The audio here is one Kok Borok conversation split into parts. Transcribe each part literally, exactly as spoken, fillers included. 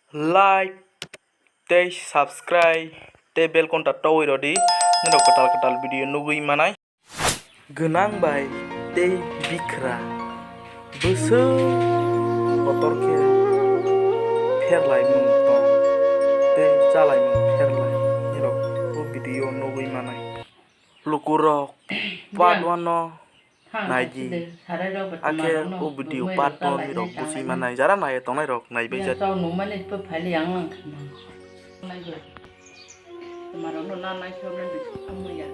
Like tei subscribe tei bell konta togwi rodi, norok kwtal kwtal video nugwi manai. Gwnang bai tei bikra bwswk kotor khe pherlaimung tong tei chalaimung pherlai, norok o video nugwi manai. Lukurok part one no naidi. Akhe o video part two ni rok busi manai, jara nai tongnai rok naibai jat. Chau nungmani pa phaili ang lang khna. Naigo. Tama rok no na nai khna nai amuya.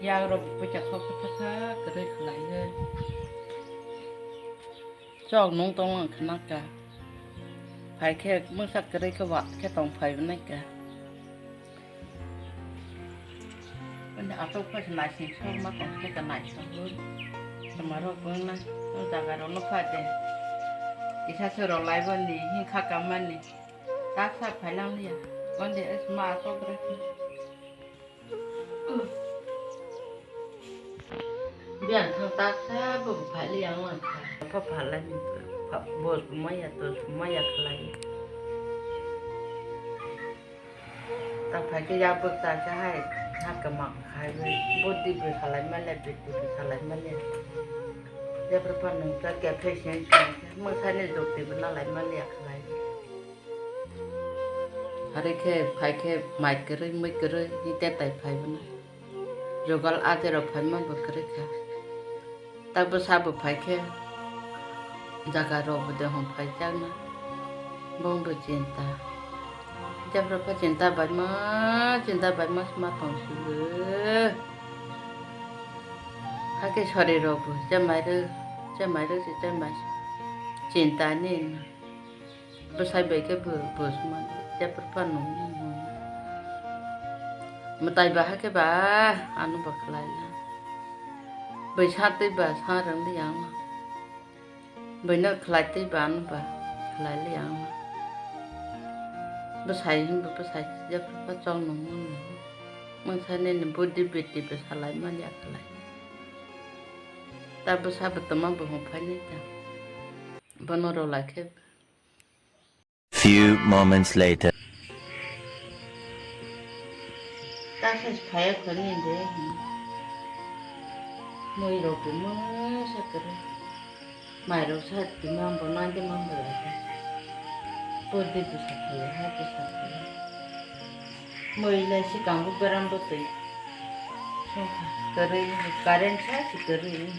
Ya rok bucha khok khok khok kwrwi khlai he. Chok nung tong ang khna ka. Phai khe mungsa kwrwi khe wa khe tong phai nai ka. Ani atok phai naising sok ma tong khe ka naising. Tama rok bung na, o jaga rok no pha de. Isa se rok lai bani, hin kha ka mani. Tak sa phai lang liya. Bande es ma atok rek. Biang thang tak sa bo phai liya ang lang kha. Pha pha lai ni, pha, bo sumaya to sumaya khlai. Ta phai khe yak bwk ta khe hai, ha kwma khai bai, body bai khalai manya, body bai khalai manya. Jepra pha nung ta khe fashion swng khe, mwsani jokti bo na lai manya khlai. Hari khe phai khe mai kwrwi, mui kwrwi, ni te tai phai bo na. Jogal a jero phaima bo kwrwi kha. Ta bwsa bo phai khe jaga rok bo de hwn phai jak na. Bong bo chinta. Jepra pha chinta bai ma, chinta bai ma sma tong si bo. Hakhe sori rok bo je mai rw, je mai rw si je mai chinta ni na. Bwsai bai khe bo, bo sma jepra pha nung nung. Mwtai ba hakhe ba ano ba khlai ya. Bai sa twi ba sa rang li ang. Bai no khlai twi ba ano ba khlai li ang. Bwsai hin bo bwsai jepra pha chong nung nung. Mungsa nini body body bo salai man ya khlai. Ta bwsa bo tama bo hwn phai nai ta. Bono rw lai khe. Few moments later. Ta se phai ya khani de. Mui rok bo mungsa kwrwi. Mai rok sa twi mang bo nang de mang bo ya de. Body bo sa phai ya, ha bo sa phai ya. Mui le sikang bo beram bo twi. Sungkha kwrwi, current sa si kwrwi.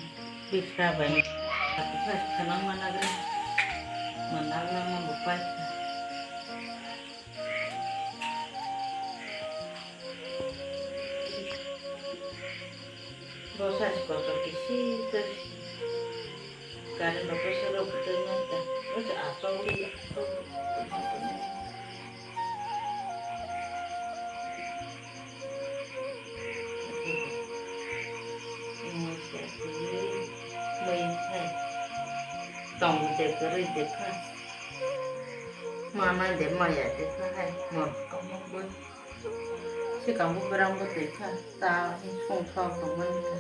Bikra bai. Asa khanang managra. Managra ma bo paisa. Bosa si kotor kisi kwrwi. Current bo koso rok bwtwi manta. Bosa asogwi. Tong de kwrwi de kha. Mana de maya de kha hai. Mon kamo bui. Sikang bo berang bo twi kha. Ta song sok tongmani kha.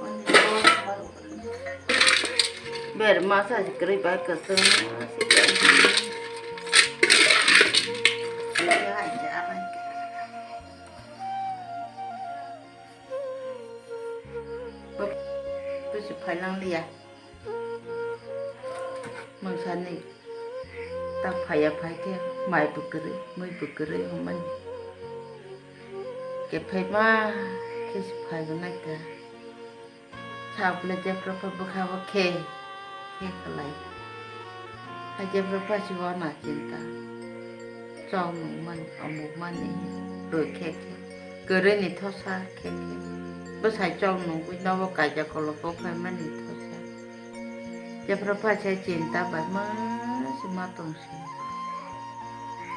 Ani ko. Ber masa si kwrwi ba kwchwng. Bwswk phailang liya. Mungsani ta phaiya phai khe mai bwkrwi, mui bwkrwi hwnmani. Kephaima khe se phaibo naikha. Sakle jephru pha bwkha bo khe khe khlai. Hai jephru pha si wana chinta. Chong nungmani, omukmani, rwi khe khe. Kwrwini thosa khe khe. Bwsai chong nungwi nobo kaisa kolok bo phaimani thosa. Jephru pha se chinta bai ma se ma tong se.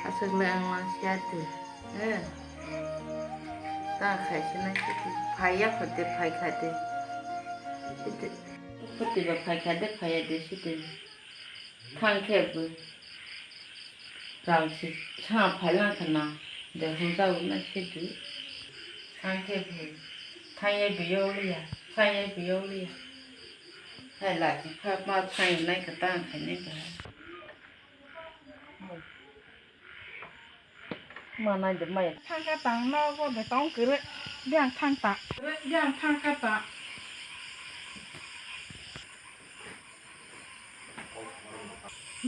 Aswk le ang ma siya de. Eh. Ta khai se nai sidi. Phai ya kho de, phai kha de. Sidi. Phuti ba phai kha de, phai ya de sidi. Thang khe bo rang si sa phai lang khna de hwnjak na sidi. Thang khe bo thang ye bo yoliya, thang ye bo yoliya. Hai lachi pha ma thang nai kha ta khai nai ba. Ma nai de mai. Thang kha tang no bo de tong kere. Biang thang ta. Biang thang kha ta.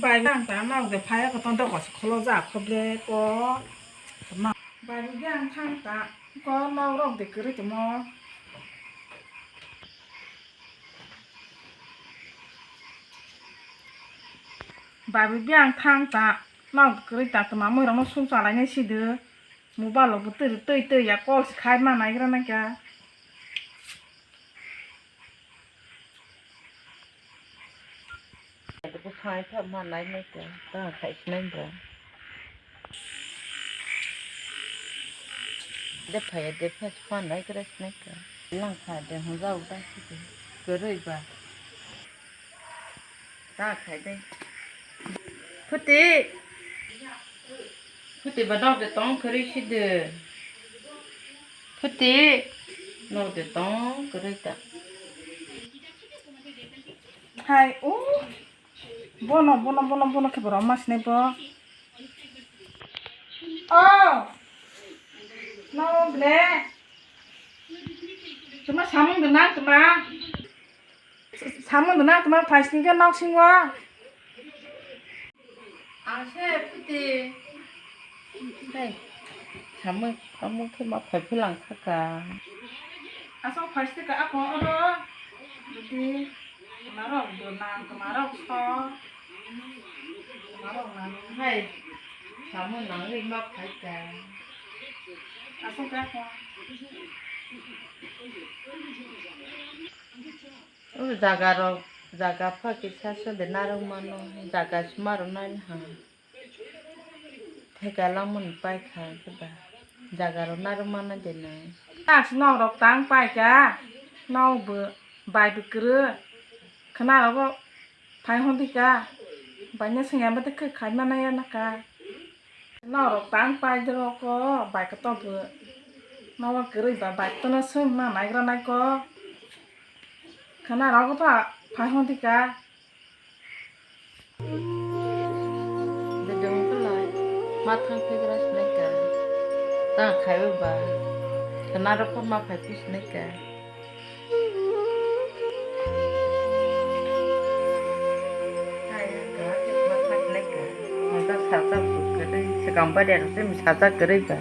Bai biang ta no de phai ko tong dok ko kholo ja khoble ko. Ma. Bai biang thang ta ko no rok de kere temo. Bai biang thang ta. Nok kwrwi ta tma mui rok no sum chalai nai si de. Mobile rok bo twi twi twi ya call se khai ma nai gra nai kha. Sai kha ma nai nai kha ta khai si nai bra. De phai de phai ma nai gra si nai kha. Lang kha de hon ja u ta si de. Kwrwi ba. Ta khai de. Phuti. Phuti ba nok de tong kwrwi si de. Phuti. Nok de tong kwrwi ta. Hai, o. Bono, bono, bono, bono khe borok ma sinai bo. O. No ble. Tuma samung de na tuma. Samung duna tuma phai sini khe nok singo. Ang se phuti. Hey, samung, samung khe ma phai phulang kha ka. Asok phai sini ka ako oro. Phuti. Marok do nang, marok so. Marok nang. Hey, samung nang ri ma phai ka. Asok ka ako. O jaga rok, jaga pha kisa se de narwk mano, jaga se ma rw nai ha. Theka langmani paikha khe ba, jaga rok narwk mana de nai. Tax nok rok tang paikha, nok bo bai bo kwrwi, khwna rogo phai hondika, bai no swngya bwtwi khai mana ya naka. Norok tang pai de roko bai kotor bo. Nogo kwrwi ba bai kotorno swngma naigra nai ko. Khwna rogo pha phai hondika. Bidung kwlai ma thang phigra sinai ka. Ta khaiwi ba. Khwna rokbo ma phai phi sinai ka. Sajak kwrwi, swkang bari aro simi sajak kwrwi ba.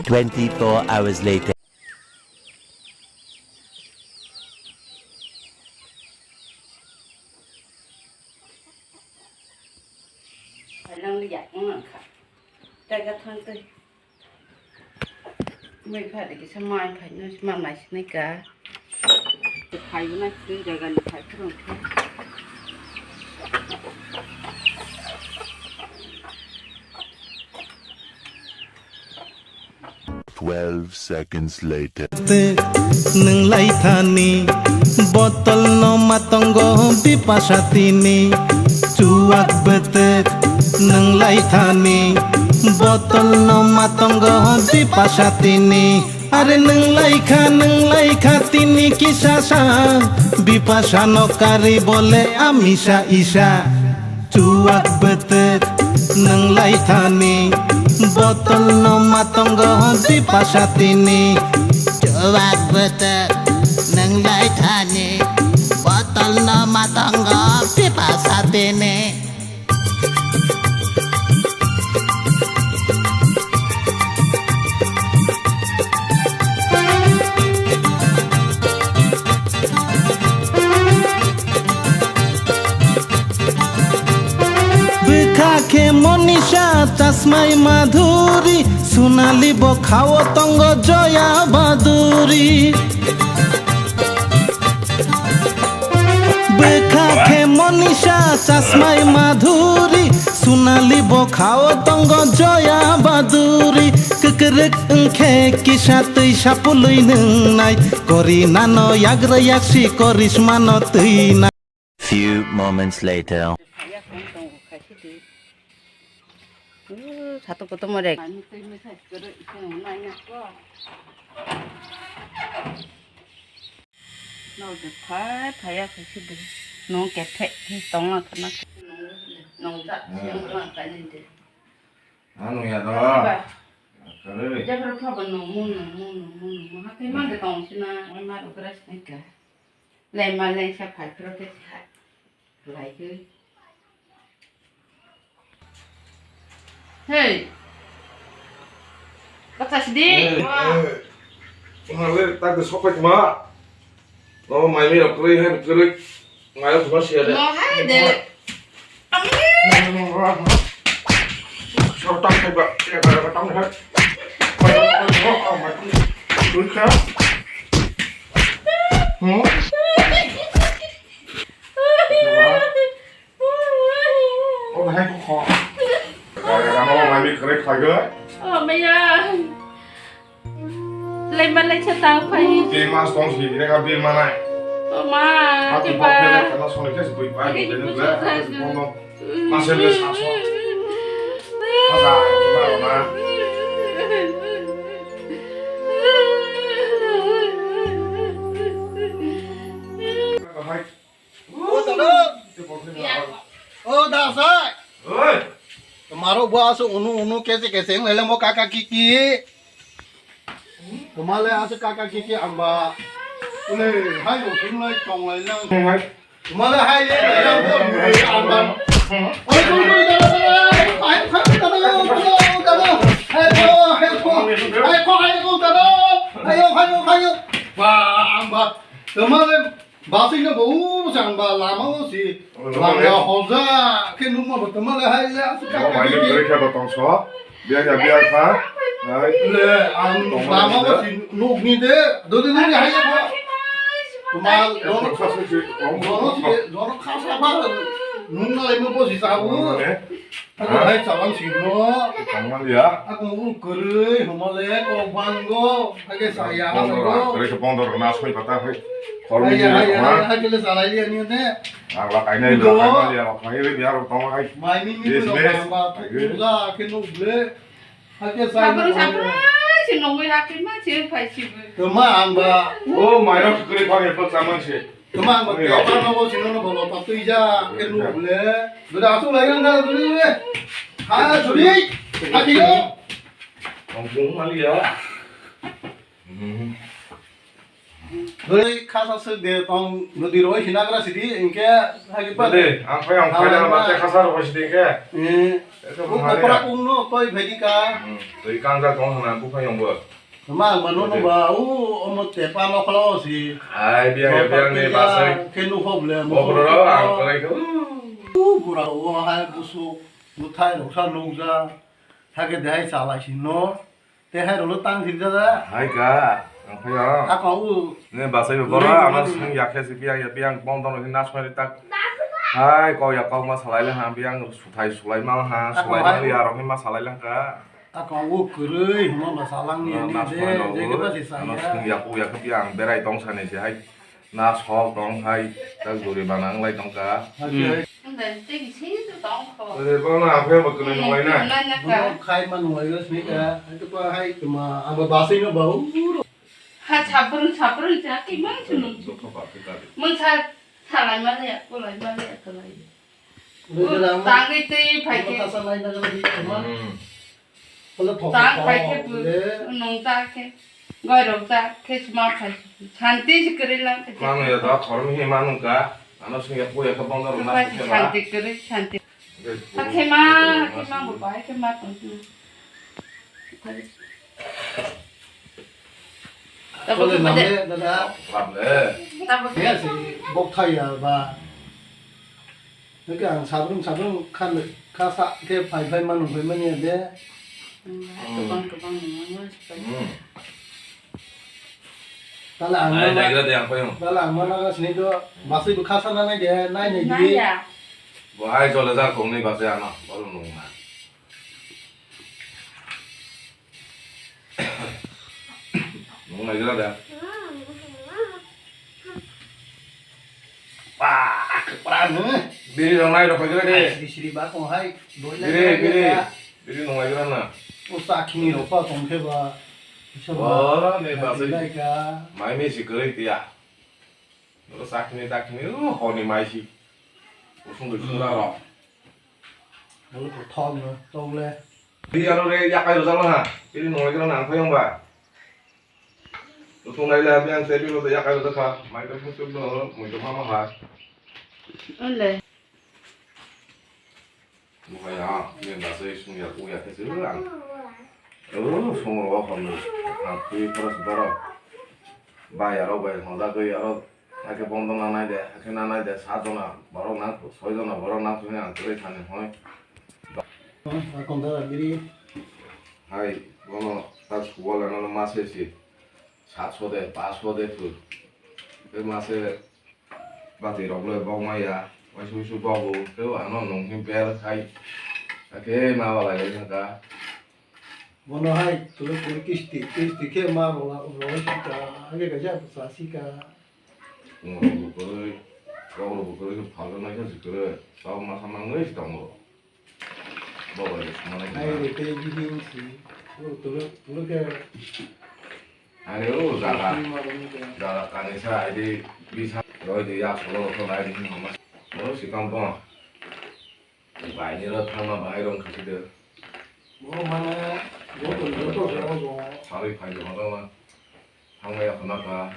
Twenty-four hours later. Phailangli yakung nang kha. Taiga thang twi. Mai phai de kisa mai phai no ma nai sinai ka. Phai bo nai sinai jaga ni phai phai rong kha. Twelve seconds later. Nwng lai thani botol no ma tongo bipasa tini. Chuwak bwtwk nwng lai thani botol no ma tongo bipasa tini. Are nwng lai kha, nwng lai kha tini kisa sa bipasa no kari bole amisa isa. Chuwak bwtwk nwng lai thani botol no ma tongo bipasa tini. Chuwak bwtwk nwng lai thani botol no ma tongo bipasa tini. Bwkha khe Monisha chasmai Madhuri, Sunali bwkhao tongo Joya Baduri. Bwkha khe Monisha chasmai Madhuri, Sunali bwkhao tongo Joya Baduri. Kwkrwk wngkhe kisa twi sapului nwngnai, Korina no yagra yaksi Korisma no twi nai. Few moments later. Satok kotor mo rek. Nol de phai phai ya khai se de. Nung kethek khe tongma khna. Nung ja, hmm, siyang ma kainwi de. Ano ya da. Ba. Kare. Jabra pha ba nung mu, nung mu, nung mu, nung mu. Hakai ma de tong sina, oi ma rok ras ni ka. Lai ma lai sa phai phro ke sa. Lai ke. Hey. Bacha sidi. Hey, hey. Wah. Wah, le, tak de sopai ma. No, mai mi rok kwrwi hai kwrwi. Mai rok ma sia de. No hai de. Sortang hai ba, ya ba ba tang hai. Mai rok, mai rok, mai rok. Kwrwi kha. Hmm? Oh, hai ko kho. Ramo mai mi kwrwi khlai go. Oh, maya. Lai ma lai sa tang phai. Bil mas tong si, bil ka bil manai. Oh, ma, aku ke ba. Kana song ke sibui pai, ini beli beli. Masih beli saso. Masa, ma, ma. Hai. O dada. O dada. Oi. Tomaro bo aso unu unu kese kese wng lele mo kaka kiki. Tomale aso kaka kiki ang ba. Ule hai bo thung lai tong lai lang. Hai. Tomale hai le lai lang bo ni ang ba. Oi oi oi dada dada. Hai hai dada dada dada. Hai ko hai ko. Hai ko hai ko dada. Hai yo hai yo hai yo. Ba ang ba. Tomale Basing no bo u sang ba lama o si. Oh, lama lama ya. Hoja ke numa bo tama le hai le asu ka ka mai ke. Kre khe ba tong so. Bia ya bia kha. Hai. Le ang lama o si nuk ni de. Do de nuk ni hai ya kha. Tuma don sa se se. Don si don kha sa ba. Nung na le mo bo si sa bu. Ako hai chalang sino. Tangmaliya. Ako u kwrwi humale kok bango. Hake saya ha sago. Kwrwi khe pondor na soi pata hai. Khormi ni hai tongma. Hai kele salai liya ni ne. Ang la kainai la kainai liya la kainai liya rok tongma hai. Mai mi mi. Yes, no yes. Bang ba tu la ke no ble. Hake sai. Sabrang sabrang si nongoi la ke ma si phai si. Tuma ang ba. O mai rok kwrwi phang e phak saman si. Tuma ang ba. Oke, oke. Tuma ang ba sino no bolo ta tui ja ke nu le. Dura asu lai rang da duri le. Ha duri. Ha ki yo. Tong pung mali ya. Duri khasa se de tong nodi roi hinagra sidi inke ha ki pa. Dede, ang phai ang phai na ma te khasa roi sidi ke. Eh. Ko kopra kung no toi bhedi ka. Hmm, toi kang ja tong na bu phai yong bo. Tama ang mano no ba, o, omo tepa no kholo si. Ai, biang, biang ni basai. Kenu hop le, mo. Bobro, ang korai ko. U, bura, o, hai, busu, muthai, roksa, nungja. Thake de hai chalai si no. Te hai rolo tang si jada. Hai ka, ang phai ang. Ako u. Ne basai bo bora, ano sing yakhe si biang, ya biang, bong dong ni nas mari tak. Hai, kau ya kau ma salai le ha, biang, suthai sulai ma ha, sulai ma ya, rok ni ma salai lang ka. Ako o kwrwi hwnma ba salang ni, ah, ni nas je, phai rok je o, khe ba si sa ano ya. Sung yaku yakhe biang berai tong sani se hai. Nas hok tong hai, tak duri bana wng lai tong ka. Hake hai. Wng dai, tei bisi to tong kho. Eh, bo na aphe bo kwrwi nung lai na. Nung lai na ka. Bo khai ma nung lai sini ka. Hai to pa hai to ma, abo basai no ba u. Ha, sabrung, sabrung, ja, ki mang chunung. Mung sa, salai ma le, kulai ma le, kulai. Tangwi twi phai khe. Hmm. Tang phai khe bu, nung ta khe, goi rok ta khe sma phai. Shanti se kwrwi lang khe. Mano ya da khormi hi manu ka, ano sing ya puya ka bong da rok na. Shanti kwrwi, shanti. Hakhe ma, hakhe ma bo bai khe ma tong tu. Tabuk kole kole. Nang le, dada. Tabuk. Ya, si bok thai ya ba. Nang ang sabrung sabrung khan kha sa khe phai phai manu phai mani ya de. Hmm. Tala ang nai mana, nai gra de ang phai. Tala ang mana ga sini do, masui bu kha sa na nai de, nai nai di. Nai ya. Bo hai jole jar kong ni ba se ano, baru nung na. Nung nai gra da. Wah, kepala ni. Biri rong nai rok kira de. Siri siri ba kong hai. Biri, biri. Biri nung nai gra na. O sakhi ni rok pa kong khe ba. Wah, ni ba se. Mai mi si kering tia. Oro sakni dakni, o, honi maisi. Usung dui sung rok. Alo ko thok no, tong le. Di aro re yakai rojak ha. Di no gra nang phayong ba. Usung nai le abi ang sebi no yakai rojak ha. Mai to sung sung no, mui to mama ha. Ole. Buhaya, ni basai sung ya, u ya khe se ang. O, sung ro kham ni. Ha, twi khorok borok. Bai aro bai hojak gwi aro. Hakhe bondo nanai de, hakhe nanai de, sa jona borok nang, soi jona borok nang thuni ang kwrwi thani hoi. Akon da biri. Hai, bono ta suwal ano ma se si. Satso de, paso de thu. Te ma se bati rok le bok ma ya. Waisu waisu bogo. Te ano nung hin ber khai. Hakhe ma wala le thaka. Bono hai, tulu tulu kisti, kisti khe ma rola, rola sika, age gaja sa sika. Ungro bukurui, rogro bukurui khe phalna nai khe sikure, tau ma sama ngoi si tongo. Bobo ni sumana khe. Hai re te gidi usi, tulu, tulu khe. Ani o jaga, jaga kani sa ai di bisa, roi di ya solo to nai di hama. O si tong tong. Baini ro thangma bahai rong khasi de. Bo mane joto joto joto. Sarui phai de hono ma. Thangma ya khona ka.